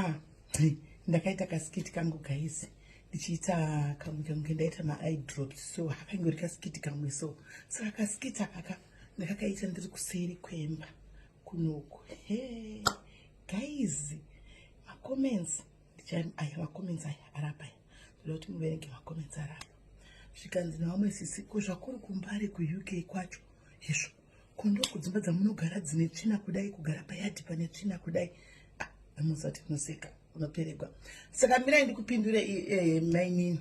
Ah, ndakaita kaskit kangu guys, ndichiita kamwe kamwe, ndaita maeye drops, so hakangori kaskit kamwe. So saka kaskit akaka ndakakaita ndiri kuseri kwemba kunoku. He guys, macomments aya, macomments aya arapa aya, ndoda kuti muverenge macomments arapa. Zvikanzi nevamwe, "Sisi, ko zvakuri kuMbare kuUK kwacho izvo, kondo kudzimba dzamunogara dzine tsvina kudai, kugara payadhi pane tsvina kudai?" Ah, musati munoseka, unoperegwa. Saka mirai ndikupindure. Mainini,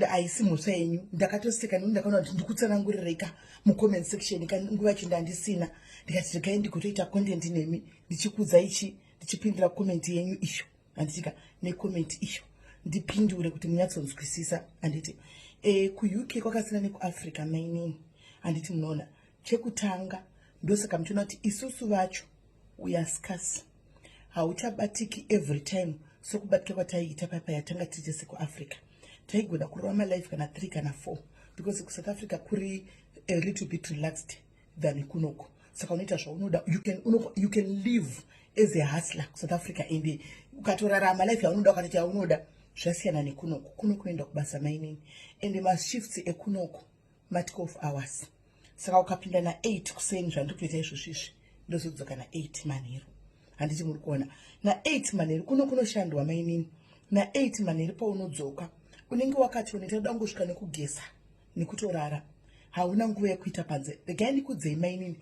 haisi mhosva yenyu. Ndakatoseka nekuti ndakaona kuti ndikutsanangurireka mucomment section. Nguva yacho ndandisina, ndikati regai ndigotoita content nemi ndichikudza ichi, ndichipindura comment yenyu iyo, handitika? Necomment iyo ndipindure kuti munyatsonzwisisa, handiti? KuUK kwakasiyana nekuAfrica, mainini, handiti? Munoona, chekutanga, ndosaka muchiona kuti isusu vacho we are scarce. Hauchabatiki every time sokubatika kwataiita papa yatanga tiri sekuAfrica. Taigona kurova malive kana 3 kana 4 because kuSouth Africa kuri a little bit relaxed than kunoku. Saka unoita zvaunoda. You can live as a hustler kuSouth Africa and ukatorarama life yaunoda, ukatoita yaunoda. Zvasiyana nekunoku. Kuno kunoenda kubasa, mainini, and mashifts ekunoku ma12 hours. Saka ukapinda na8 kuseni, zvandiri kutoita izvozvo izvi, ndozodzoka na8 manheru, handiti? Muri kuona, na8 manheru kuno kunoshandwa, mainini. Na8 manheru paunodzoka unenge wakati oneta, uda kungosvika nekugesa nekutorara, hauna nguva yekuita panze. Regai ndikudzei, mainini,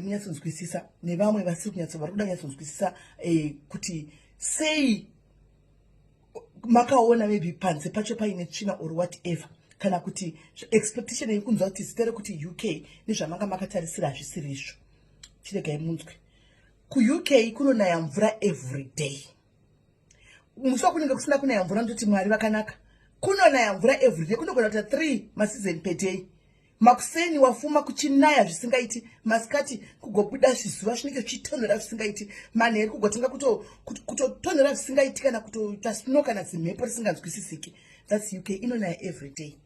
munyatsonzwisisa, nevamwe vasiri kunyatso vari kuda kunyatsonzwisisa kuti sei makaona maybe panze pacho paine tsvina or whatever, kana kuti expectation yekunzwa kuti zita rekuti UK nezvamanga makatarisira hazvisiri izvo. Chiregai munzwe. KuUK kunonaya mvura every day. Musi wakunenge kusina kunaya mvura, ndoti Mwari vakanaka. Kunonaya mvura every day, kunogona kuita 3 maseason per day. Makuseni wafuma kuchinaya zvisingaiti, masikati kugobuda zvizuva zvinenge zvichitonhora zvisingaiti, manheru kugotenga kutotonhora zvisingaiti, kana kutoita snow kana zimhepo risinganzwisisiki. That's UK, inonaya every day.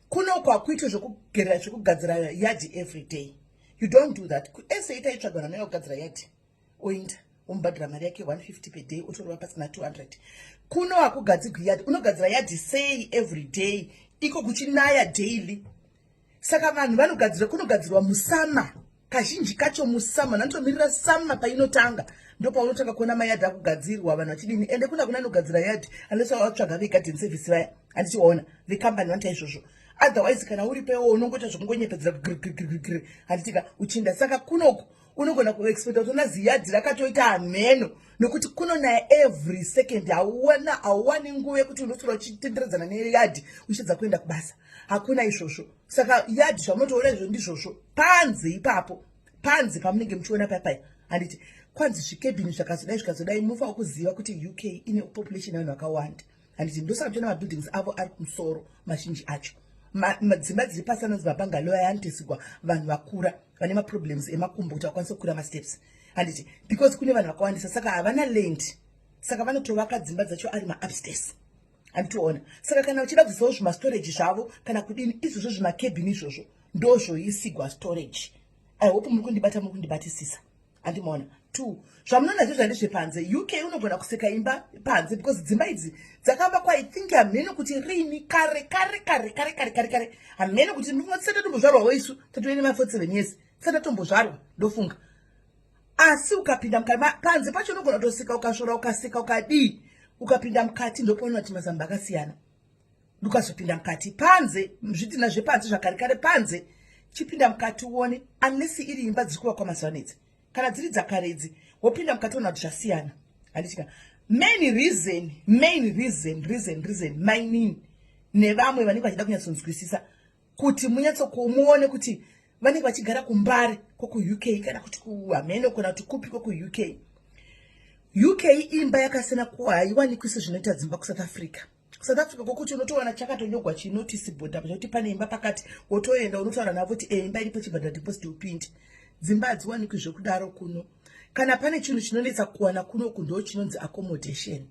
Kuno kwakuitwe zvekugera, zvekugadzira yadhi every day, you don't do that. KuSA taitsvaga vanhu kugadzira yadhi, oinda omubhadhira mari yake 150 per day, otorova pasina 200. Kuno hakugadzigwi yadhi. Unogadzira yadhi sei every day iko kuchinaya daily? Saka vanhu vanogadzira, kunogadzirwa musummer, kazhinji kacho musummer. Nanotomirira summer painotanga, ndo paunotanga kuona mayadhi akugadzirwa, vanhu vachidini. Ende kuna anogadzira yadhi unless watsvaga vegarden service vaya, handichiwaona vekambani vanoita izvozvo. Otherwise kana uripewo unongoita zvokungonyepedzera grgrgrgr, handitika? Uchinda. Saka kunoku unogona kuexpecta kuti una ziyadhi rakatoita hameno, nekuti kunonaya every second. Hauwana, hauwani nguva yekuti unoswera uchitenderedzana neyadhi uchitadza kuenda kubasa. Hakuna izvozvo. Saka yadhi zvamunotoona izvo ndizvozvo panze ipapo, panze pamunenge muchiona papaya, handiti? Kwanzi zvikebhini zvakazodai zvikazodai, mufanira kuziva kuti UK ine population yevanhu vakawanda, handiti? Ndosaka muchiona mabuildings avo ari kumusoro mazhinji acho. Dzimba dziri pasi anonzi mabungalow aya, anotoisigwa vanhu vakura vane maproblems emakumbo kuti vakwanise kukwira masteps, handiti? Because kune vanhu vakawandisa, saka havana land, saka vanotovaka dzimba dzacho ari maupstairs, handitoona? Saka kana uchida kuzivawo zvimastorage zvavo kana kudini, izvozvo zvimakebhini izvozvo ndozvoisigwa storage. I hope muri kundibata, muri kundibatisisa, handimaona? Two, zvamunoona zvo zvandezvepanze. UK unogona kuseka imba panze because dzimba idzi dzakavakwa, I think hameno kuti rini, kare kare kare kare kare kare kare, hameno kuti tisati tatombozvarwawo isu, tatove nema47 years tisati tatombozvarwa, ndofunga. Asi ukapinda mukati, panze pacho unogona kutoseka, ukasvora, ukaseka, ukadii, ukapinda mukati ndopaona kuti mazamba akasiyana. Ukazopinda mukati, panze zvidhina zvepanze zvakare kare panze, chipinda mukati uone, unless iri imba dziri kuvakwa mazuva anedzi. Kana dziri dzakare idzi, wopinda mukati ona kuti zvasiyana, handitika? Main reason, reason, reason, reason, mainini nevamwe vanenge vachida kunyatsonzwisisa kuti munyatsomuone kuti vanenge vachigara kuMbare kwokuUK kana kuti kuhameno kana kuti kupi kwokuUK. UK imba yakasiyana, haiwanikwi sezvinoita dzimba kuSouth Africa. South Africa kwokuti unotowana chakatonyorwa chinotice board apa chekuti pane imba pakati, wotoenda unotaura navo kuti e imba iripo, chibhadhara deposit upinde. Dzimba hadziwanikwi zvekudaro kuno. Kana pane chinhu chinonetsa kuwana kunoku, ndo chinonzi accommodation,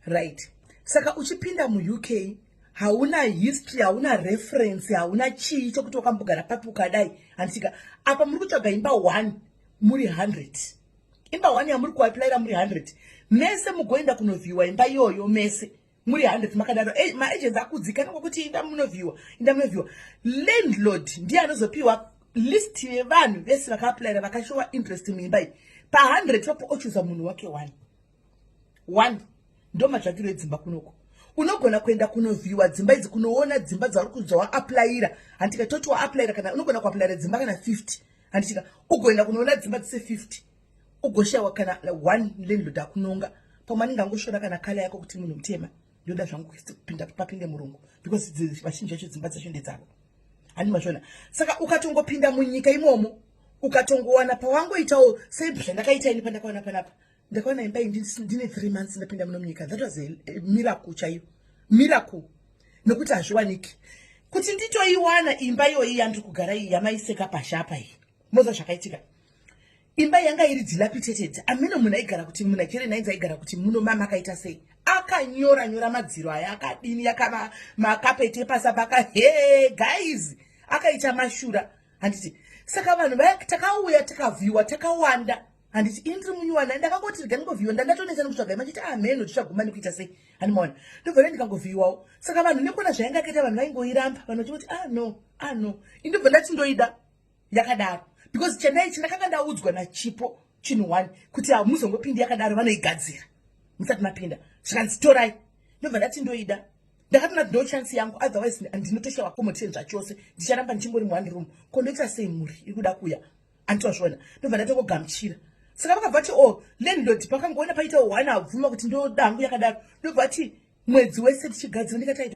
right? Saka uchipinda muUK hauna history, hauna reference, hauna chii chokuti wakambogara papi ukadai, handitika? Apa muri kutsvaga imba 1 muri 100. Imba one yamuri kuapplyira muri 100 mese, mugoenda kunovhiwa imba iyoyo mese muri 100 makadaro. Maagents akudzikana kwekuti inda munovhiwa, inda munovhiwa. Landlord ndiye anozopiwa list yevanhu vese vakaaplayira, vakashowa interest muimba iyi. Pa100 papo ochuza munhu wake one one. Ndo matsvakiro edzimba kunoko. Unogona kuenda kunovhiwa dzimba idzi, kunoona dzimba dzauri kudza waaplayira, handika? Toti waaplayira, kana unogona kuaplayira dzimba kana 50, handitika? Ugoenda kunoona dzimba dzise 50, ugoshayiwa kana one landlord akunonga. Pamwe anenge angosvora kana colour yako, kuti munhu mutema, ndoda zvangu kupinda papinde murungu, because vazhinji vacho dzimba dzacho ndedzavo, handi mazvona? Saka ukatongopinda munyika imomo, ukatongowana pawangoitawo sezvandakaita ini, pandakawana panapa, ndakawana imba iyi ndine 3 months ndapinda muno munyika. That was a miracle chaiyo, miracle, nekuti hazviwaniki kuti nditoiwana imba iyoyi yandiri kugara iyi yamaiseka pashapa iyi. Moza zvakaitika, imba yanga iri dilapidated. Amene munhu aigara kuti muNigeria nainzi aigara kuti muno mama akaita sei, akanyora nyora madziro aya, akadini, makapeti epasi apa, he guys, akaita mashura, handiti? Saka vanhu takauya, tikavhiwa takawanda, handiti? Ini ndiri munyuwana, ndakangoti rega ndingovhiwa. Ndandatonetsa nekutsvaga imba, chiti ameno ah, tichaguma nekuita sei, handimaona? Ndobva ndikangovhiwawo. Saka vanhu nekuona zvainge akaita, vanhu vaingoiramba, vanhu vachingoti, "Ah no, ah no." Indobva ndati ndoida yakadaro, because chandai chandakanga ndaudzwa naChipo chinhu one, kuti hamuzongopindi yakadaro, vanoigadzira musati mapinda. Zvikanzi torai. Ndobva ndati ndoida. Ndakati ndati ndo chance yangu, otherwise ndinotoshawa accommodation zvachose, ndicharamba ndichingori muone room. Ko ndoita sei? Mhuri iri kuda kuya, anditozviona. Ndobva ndatongogamuchira. Saka vakabva ti, "Oh, landlord," pakangoona paita one abvuma kuti ndoda hangu yakadaro, ndobva ti mwedzi wese tichigadzira. Ndikati